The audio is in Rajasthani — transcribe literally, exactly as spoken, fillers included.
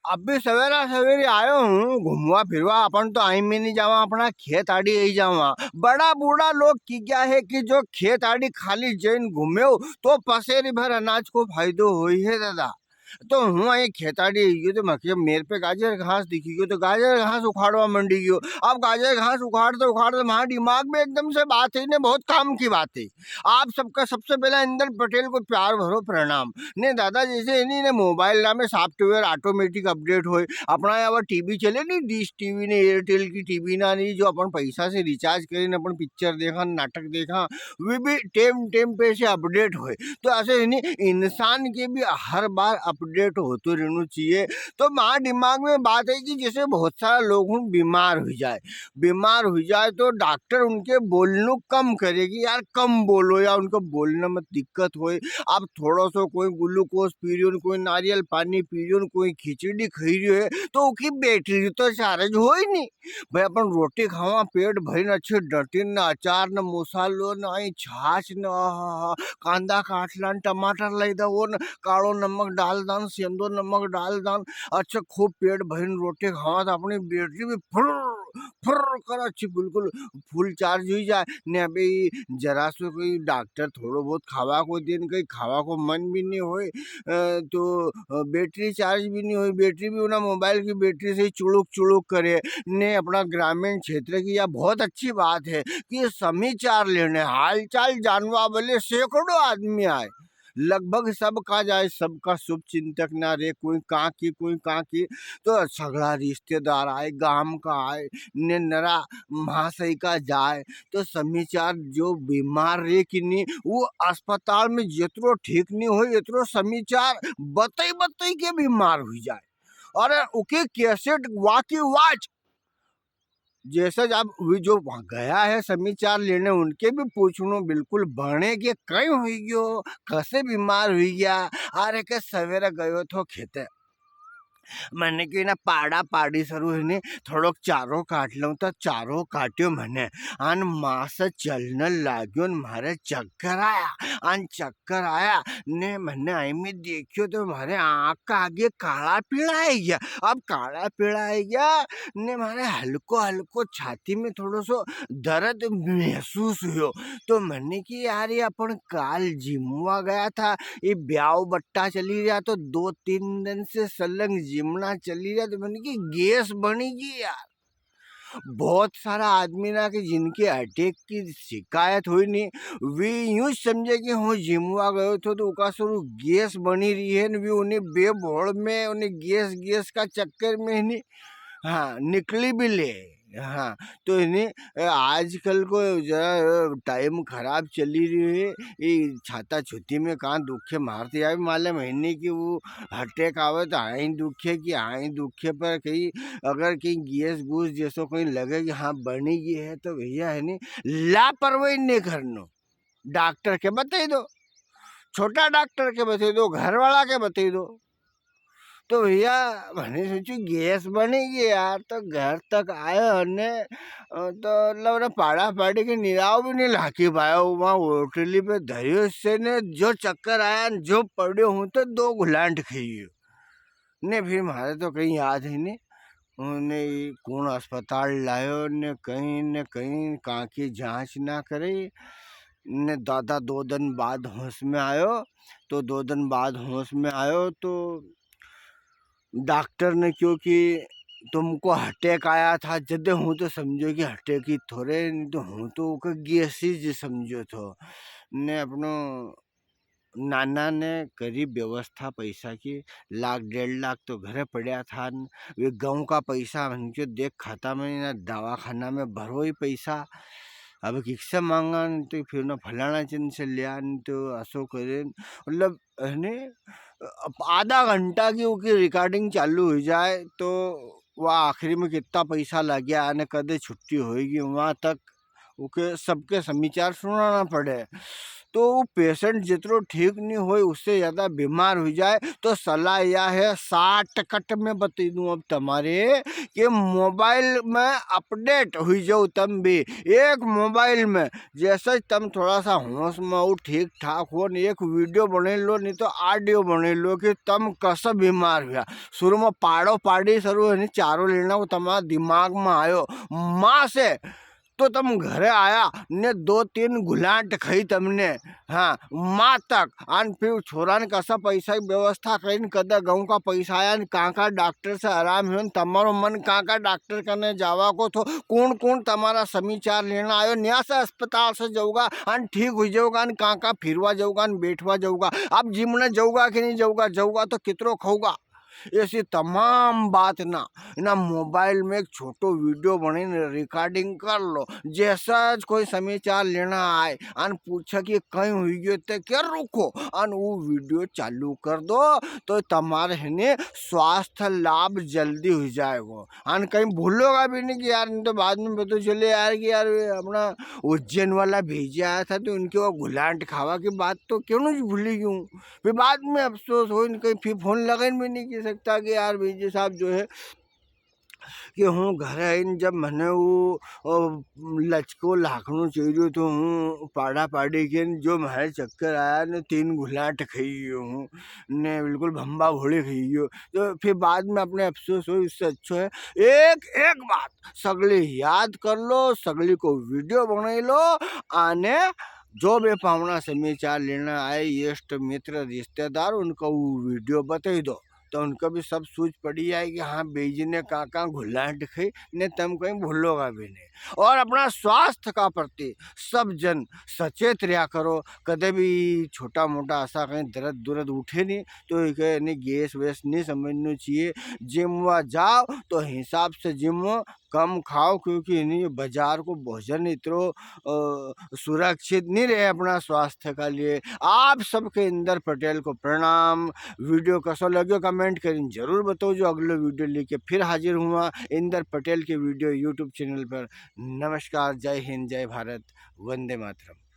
अभी सवेरा सवेरे आयो हूँ घूमवा फिरवा, अपन तो आई में नी जावा, अपना खेत आड़ी ही जावा। बड़ा बूढ़ा लोग की गया है कि जो खेत आड़ी खाली जैन घूमे हो, तो पसेरी भर अनाज को फायदो होई है दादा। तो हूँ आई खेत आड़ी गयो, तो मके मेरे पे गाजर घास दिखी गयो, तो गाजर घास उखाड़वा मंडी गयो। अब गाजर घास उखाड़ते उखाड़ते म्हारा दिमाग में एकदम से बात है ने, बहुत काम की बात है। आप सबका सबसे पहला इंदर पटेल को प्यार भरो प्रणाम। ने दादा, जैसे इन्हीं ने मोबाइल ना में सॉफ्टवेयर ऑटोमेटिक अपडेट होए, अपना यहाँ टीवी चले नी, डिश टीवी ने, एयरटेल की टीवी ना नी, जो अपन पैसा से रिचार्ज करें, अपन पिक्चर देखा, नाटक देखा, वे भी टेम टेम पे से अपडेट होए। तो ऐसे इन्हीं इंसान के भी हर बार अपडेट होते रहना चाहिए। तो माँ दिमाग में बात है कि जैसे बहुत सारा लोग हूँ बीमार हुई जाए, बीमार हुई जाए तो डॉक्टर उनके बोलनू कम करे कि यार कम बोलो या उनको बोलने में दिक्कत होए। आप थोड़ो सो कोई ग्लूकोज पी रियो न, कोई नारियल पानी पी रियो न, कोई खिचड़ी खाई रियो है, तो उकी बैटरी तो चार्ज होई नी। भाई अपन रोटी खावा पेट भरी न, अच्छे डटी न, अचार न, मसालो न, आई छाछ न, आहा, कांदा काट लान, टमाटर लई दा, वो न, कालो नमक डाल दान, सेंदो नमक डाल दान, अच्छा खूब पेट भरी न रोटी खावा तो अपनी बैटरी भी फुर फुर कर अच्छी बिल्कुल फुल चार्ज हुई जाए। ने अबे ई जरा सो कोई डॉक्टर थोड़ो बहुत खावा को दे न, कहीं खावा को मन भी नी होए, अ, तो, अ, बैटरी चार्ज भी नी होए, बैटरी भी उना मोबाइल की बैटरी से ही चुड़ुक चुड़ुक करे। ने अपना ग्रामीण क्षेत्र की या बहुत अच्छी बात है कि समाचार लेने, हालचाल जानवा वाले सैकड़ों आदमी आए। लगभग सबका जाए, सबका शुभ चिंतक ना रे, कोई कां की, कोई कां की, तो सगळा रिश्तेदार आए, गाम का आए, ने नरा महाशय का जाए, तो समाचार जो बीमार रे कि नी, वो अस्पताल में जितरो ठीक नी हो, इतरो समाचार बताई बताई के बीमार हुई जाए। अरे उके कैसेट वाकी वाच जैसे ज अब वी जो वहाँ गया है समाचार लेने, उनके भी पूछणो बिल्कुल बने के कई हुई गयो, कसे बीमार हुई गया। अरे के सवेरे गयो थो खेते, मने की ना पाड़ा पाड़ी सरू है ने, थोड़ोक चारो काट लूं, तो चारो काट्यो मने, अन मास चलने लाग्यो न म्हारे चक्कर आया, अन चक्कर चक्कर आया ने मने आई में देखियो तो म्हारे आँख का आगे काला पीला आई गया। अब काला पीला आई गया ने म्हारे हल्को हल्को छाती में थोड़ो सो दर्द महसूस हुयो। तो मने की यार ये अपन काल जिमवा गया था, ये ब्याव बट्टा चली रहा तो दो तीन दिन से सलंग जिमना चली रहा तो मने की गैस बनी गई यार। बहुत सारा आदमी ना कि जिनके अटैक की शिकायत हुई नी, वे यूं समझे कि हूँ जिमवा गयो थो तो उका सरू गैस बनी रही है न, वे उन्हें बेबोल में उन्हें गैस, गैस का चक्कर में नी, हाँ, निकली भी ले। हाँ, तो इन्हें, अ, आजकल को जरा, अ, टाइम खराब चली रही है, ये छाता छुती में कहाँ दुखे मारते आवे माले महीने की वो अटैक आवे तो आई दुखे कि आई दुखे, पर कहीं अगर कहीं गैस गूस जैसो कहीं लगे कि हाँ बनी गई है, तो भैया है नी, लापरवाही नहीं करनो। डॉक्टर के बताई दो, छोटा डॉक्टर के बताई दो, घर वाला के बताई दो। तो भैया, मैंने सोची गैस बनी गई यार, तो घर तक आयो ने, अ, तो मतलब ना पाड़ा पाड़ी के निराव भी नहीं लाकी पायो, वहाँ होटली पे धरियो से ने जो चक्कर आया न, जो पड़्यो हूँ तो दो गुलांट खाइयो। ने फिर म्हारे तो कहीं याद ही नहीं, उन्हें कौन अस्पताल लायो, ने कहीं, ने कहीं कां की जांच ना करे, ने दादा दो दिन बाद होश में आयो। तो दो दिन बाद होश में आयो तो डॉक्टर ने क्यो कि तुमको अटैक आया था, जदे हूँ तो समझो कि अटैक ही थोड़े, नहीं तो हूँ तो ओके गैस ही जी समझो थो। ने अपनो नाना ने करी व्यवस्था पैसा की, लाख डेढ़ लाख तो घरे पड़ा था न, वे गाँव का पैसा उनके देख खाता में ना दवाखाना में भरो ही पैसा। अब किससे मांगा न, तो फिर ना फलाना चंद से लिया न, तो असो करे न, मतलब है ने, अ, आधा घंटा की उकी रिकॉर्डिंग चालू हुई जाए, तो वा आखिरी में कितना पैसा लग गया, अने कदे छुट्टी होएगी, वहाँ तक उके सबके समाचार सुनाना पड़े। तो वो patient जितरो ठीक नहीं होए, उससे ज्यादा बीमार हुई जाए। तो सलाह या है, shortcut में बता दूं अब तमारे, कि mobile में update हुई जाओ तम भी। एक mobile में जैसे ही तम थोड़ा सा होश में हो, ठीक ठाक हो, ने एक video बने लो, नहीं तो audio बने लो कि तम कस बीमार हुआ। शुरू में पाड़ो पाड़ी सरू है नी, चारो लेना वो तमारा दिमाग में आयो, माँ से तो तम घरे आया ने दो तीन गुलाट खाई तमने, हाँ, माँ तक। अन फिर छोरा ने कसा पैसा की व्यवस्था करीन, कदा गाँव का पैसा आया ने कां का डॉक्टर से आराम हुयो ने तमारो मन कां का डॉक्टर कने जावा को थो, कौन कौन तमारा समाचार लेना आयो, न्या से अस्पताल से जाऊगा अन ठीक हुई जाऊगा, अन कां का फिरवा जाऊगा, अन बैठवा जाऊगा। अब जिमने जाऊगा कि नहीं जाऊगा, जाऊगा तो कितरो खाऊगा। ऐसी तमाम बात ना, इना mobile में एक छोटो video बनाई ने recording कर लो। जैसा ज कोई समाचार लेना आए, अन पूछे कि कई हुई गयो ते के रुको, अन वो video चालू कर दो, तो तमारे है ने स्वास्थ्य लाभ जल्दी हुई जाएगो। अन कई भूलोगा भी नहीं कि यार, नहीं तो बाद में पता चले यार कि यार, वे अपना उज्जैन वाला भेजे आया था, तो उनके वो गुलाट खावा की बात तो क्यों नहीं भूली गयूं। फिर बाद में अफसोस हो, इनके फिर फोन लगाइन भी नहीं की सकता कि यार, बीजी साहब जो है कि हूँ घर आइन जब मने वो, ओ, लचको लाखणो चाहिए तो हूँ पाड़ा पाड़ी के न जो म्हारे चक्कर आया ने तीन गुलाट खाई गयो हूँ, ने बिल्कुल भंबा भोले खाई गयो। तो फिर बाद में अपने अफसोस हो, इससे अच्छो है एक, एक बात सगली याद कर लो, सगली को video बनाई लो, आने जो भी पावना समाचार लेना आए, इष्ट मित्र रिश्तेदार, उनको वो video बताई दो, तो उनको भी सब सूझ पड़ी जाए कि हाँ, बेजी ने कां कां घुलाट खाई, ने तम कई भूलोगा भी नहीं। और अपना स्वास्थ्य का प्रति सब जन सचेत रहा करो। कदे भी छोटा मोटा ऐसा कई दर्द दुर्द उठे नहीं, तो इके नहीं गैस वैस नहीं समझना चाहिए। जिमवा जाओ तो हिसाब से जिमो, कम खाओ, क्योंकि इन्हीं बाजार को भोजन इतरो, अ, सुरक्षित नहीं रहे अपना स्वास्थ्य का लिए। आप सबके इंदर पटेल को प्रणाम। Video कसो लग्यो comment करीन जरूर बताओ, जो अगलो video लेके फिर हाजिर हुआ इंदर पटेल के video YouTube channel पर। नमस्कार, जय हिंद, जय भारत, वंदे मातरम।